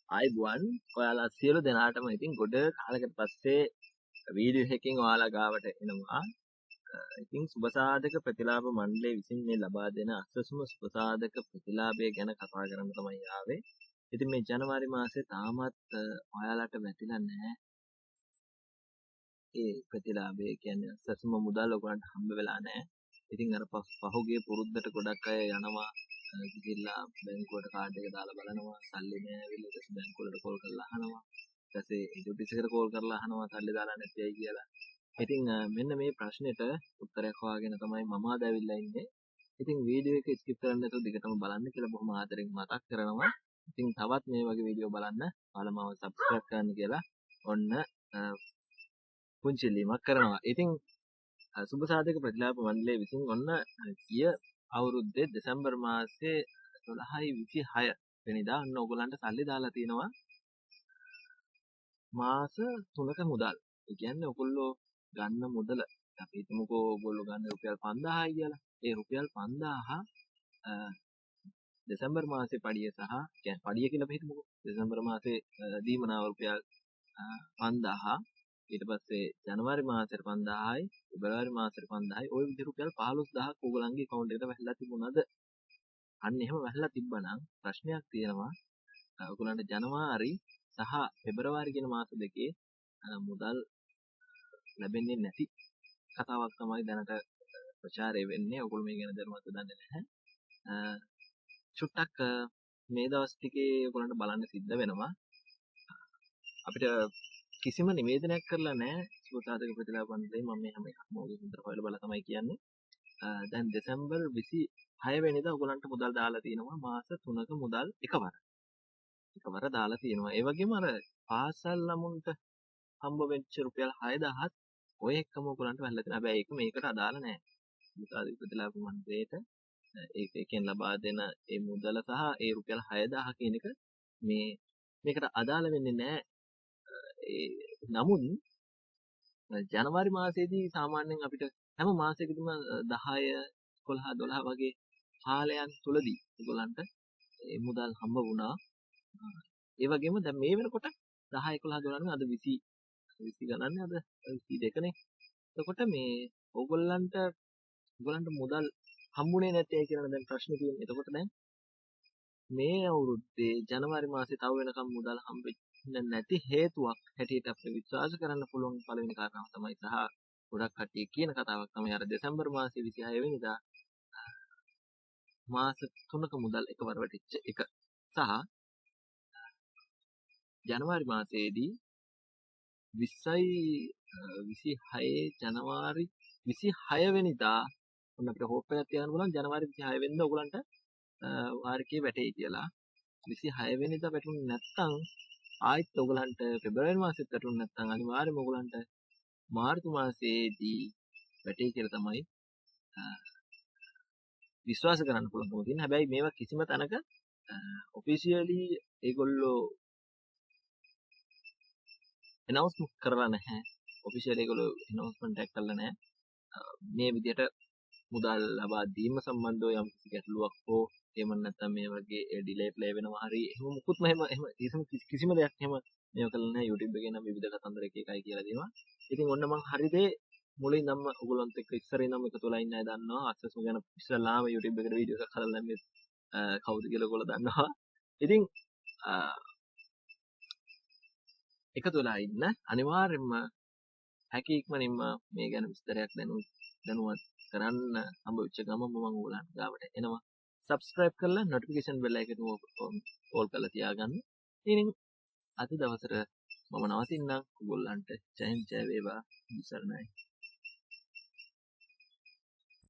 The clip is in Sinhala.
ආයුබෝවන් ඔයාලා සියලු දෙනාටම. ඉතින් ගොඩ කාලයකට පස්සේ වීඩියෝ එකකින් ඔයාලා ගාවට එනවා. ඉතින් සුබසාධක ප්‍රතිලාභ මණ්ඩලය විසින් මේ ලබා දෙන අසසුම සුබසාධක ප්‍රතිලාභය ගැන කතා කරන්න තමයි ආවේ. ඉතින් මේ ජනවාරි මාසේ තාමත් ඔයාලට වැටිලා නැහැ. ඒ ප්‍රතිලාභය කියන්නේ අසසුම මුදල් ඔයගොල්ලන්ට හම්බ වෙලා නැහැ. ඉතින් අර පහුගිය පුරුද්දට ගොඩක් අය යනවා, ගිහිල්ලා බැංකුවට කාඩ් එක දාලා බලනවා, සල්ලි නෑ ඇවිල්ලා. ඊට පස්සේ බැංකුව වලට කෝල් කරලා අහනවා. ඊට පස්සේ ඒජන්ට් එකට කෝල් කරලා අහනවා සල්ලි දාලා නැති ඇයි කියලා. ඉතින් මෙන්න මේ ප්‍රශ්නෙට උත්තරයක් හොයාගෙන තමයි මම අද ඇවිල්ලා ඉන්නේ. ඉතින් වීඩියෝ එක ස්කිප් කරන්න නැතුව දිගටම බලන්න කියලා බොහොම ආදරෙන් මතක් කරනවා. ඉතින් තවත් මේ වගේ වීඩියෝ බලන්න ඔයාලා මාව සබ්ස්ක්‍රයිබ් කරන්න කියලා ඔන්න පුංචි ඉල්ලීමක් කරනවා. ඉතින් සුබ සාධක ප්‍රතිලාභ මණ්ඩලය විසින් ඔන්න ගිය අවුරුද්දේ දෙසැම්බර් මාසයේ 12යි 26 වෙනිදා ඔන්න ඔයගොල්ලන්ට සල්ලි දාලා තිනවා මාස 3ක මුදල්. ඒ කියන්නේ ඔයගොල්ලෝ ගන්න මුදල අපි හිතමුකෝ ඔයගොල්ලෝ ගන්න රුපියල් 5000යි කියලා. ඒ රුපියල් 5000 දෙසැම්බර් මාසේ පඩිය සහ කියන්නේ පඩිය කියලා අපි හිතමුකෝ. දෙසැම්බර් මාසේ දීමනාව රුපියල් 5000, ඊට පස්සේ ජනවාරි මාසෙට 5000යි, පෙබරවාරි මාසෙට 5000යි, ඔය විදිහට රුපියල් 15000ක් ඕගොල්ලන්ගේ ඇකවුන්ට් එකට වැහිලා තිබුණාද? අන්න එහෙම වැහිලා තිබ්බනම් ප්‍රශ්නයක් තියෙනවා. ඔයගොල්ලන්ට ජනවාරි සහ පෙබරවාරි කියන මාස දෙකේ මුදල් ලැබෙන්නේ නැති කතාවක් තමයි දැනට ප්‍රචාරය වෙන්නේ. ඔයගොල්ලෝ මේ ගැන දැනුවත් දන්නේ නැහැ. චුට්ටක් මේ දවස් ටිකේ ඔයගොල්ලන්ට බලන්න සිද්ධ වෙනවා. අපිට කිසිම නිවේදනයක් කරලා නැහැ සුබසාධක ප්‍රතිලාභ මණ්ඩලයේ. මම මේ හැම එකක්ම ඔයගොල්ලෝ හොඳට හොයලා බලලා තමයි කියන්නේ. දැන් දෙසැම්බර් 26 වෙනිදා ඔයගොල්ලන්ට මුදල් දාලා තිනවා මාස 3ක මුදල් එකවර. එකවර දාලා තියෙනවා. ඒ වගේම අර පාසල් ළමුන්ට හම්බ වෙච්ච රුපියල් 6000ත් ඔය එක්කම ඔයගොල්ලන්ට වැහලා තියෙනවා. හැබැයි ඒක මේකට අදාළ නෑ. සුබසාධක ප්‍රතිලාභ මණ්ඩලයට ඒක එකෙන් ලබා දෙන ඒ මුදල සහ ඒ රුපියල් 6000 කියන එක මේකට අදාළ වෙන්නේ නෑ. ඒ නමුත් ජනවාරි මාසයේදී සාමාන්‍යයෙන් අපිට හැම මාසයකදීම 10, 11, 12 වගේ කාලයන් තුලදී ඒගොල්ලන්ට ඒ මුදල් හම්බ වුණා. ඒ වගේම දැන් මේ වෙනකොට 10, 11, 12 නෙමෙයි, අද 20 20 ගණන්නේ, අද 22 නේ. එතකොට මේ ඔයගොල්ලන්ට මුදල් හම්බුනේ නැtei කියලා දැන් ප්‍රශ්නේ තියෙන්නේ. එතකොට දැන් මේ අවුරුද්දේ ජනවාරි මාසේ තව වෙනකම් මුදල් හම්බෙන්නේ නැති හේතුවක් හැටියට අපිට විශ්වාස කරන්න පුළුවන් පළවෙනි කාරණාව තමයි සහ ගොඩක් කට්ටිය කියන කතාවක් තමයි අර දෙසැම්බර් මාසේ 26 වෙනිදා මාස 3ක මුදල් එකවර වැටිච්ච එක සහ ජනවාරි මාසයේදී 20යි 26 ජනවාරි 26 වෙනිදා ඔන්න අපිට හෝප් එකක් තියාගන්න පුළුවන් ජනවාරි 26 වෙනිදා ඔයගලන්ට වාරිකේ වැටෙයි කියලා. 26 වෙනිදා වැටුනේ නැත්නම් ආයෙත් ඔයගලන්ට පෙබරවාරි මාසෙත් වැටුනේ නැත්නම් අනිවාර්යයෙන්ම ඔයගලන්ට මාර්තු මාසයේදී වැටෙයි කියලා තමයි විශ්වාස කරන්න පුළුවන්කම තියෙන්නේ. හැබැයි මේවා කිසිම තැනක ඔෆිෂියලි ඒගොල්ලෝ ඇනවුන්ස් කරලා නැහැ. ඔෆිෂියලි ඒගොල්ලෝ ඇනවුන්ස්මන්ට් එකක් කරලා නැහැ. මේ විදිහට මුදල් ලබා දීම සම්බන්ධව යම් කිසි ගැටලුවක් හෝ එහෙම නැත්නම් මේ වගේ ඩිලේ ප්ලේ වෙනවා හරි එහෙම මුකුත්ම එහෙම එහෙම කිසිම දෙයක් එහෙම මේව කරලා නැහැ. YouTube එකේ නම් විවිධ කතන්දර එක එකයි කියලා දෙනවා. ඉතින් ඔන්න මං හරි දේ මුලින් ඉඳන්ම ඔයගොල්ලන්ත් එක්ක ඉස්සර ඉඳන්ම එකතු වෙලා ඉන්න අය දන්නවා. අක්සස් ගැන ඉස්සරලාම YouTube එකට වීඩියෝ එකක් හදලා දැම්මේ කවුද කියලා ඔයගොල්ලෝ දන්නවා. ඉතින් එකතු වෙලා ඉන්න අනිවාර්යයෙන්ම හැකි ඉක්මනින්ම මේ ගැන විස්තරයක් දැනුවත් කරන්න හම්බ වෙච්ච ගමන්ම මම ඔයගොල්ලන්ට ගාවට එනවා. සබ්ස්ක්‍රයිබ් කරලා නොටිෆිකේෂන් බෙල් එක ඕල් කරලා තියාගන්න. ඉතින් අද දවසට මම නවතින්නම්. ඔයගොල්ලන්ට ජයෙන් ජය වේවා. සරණයි.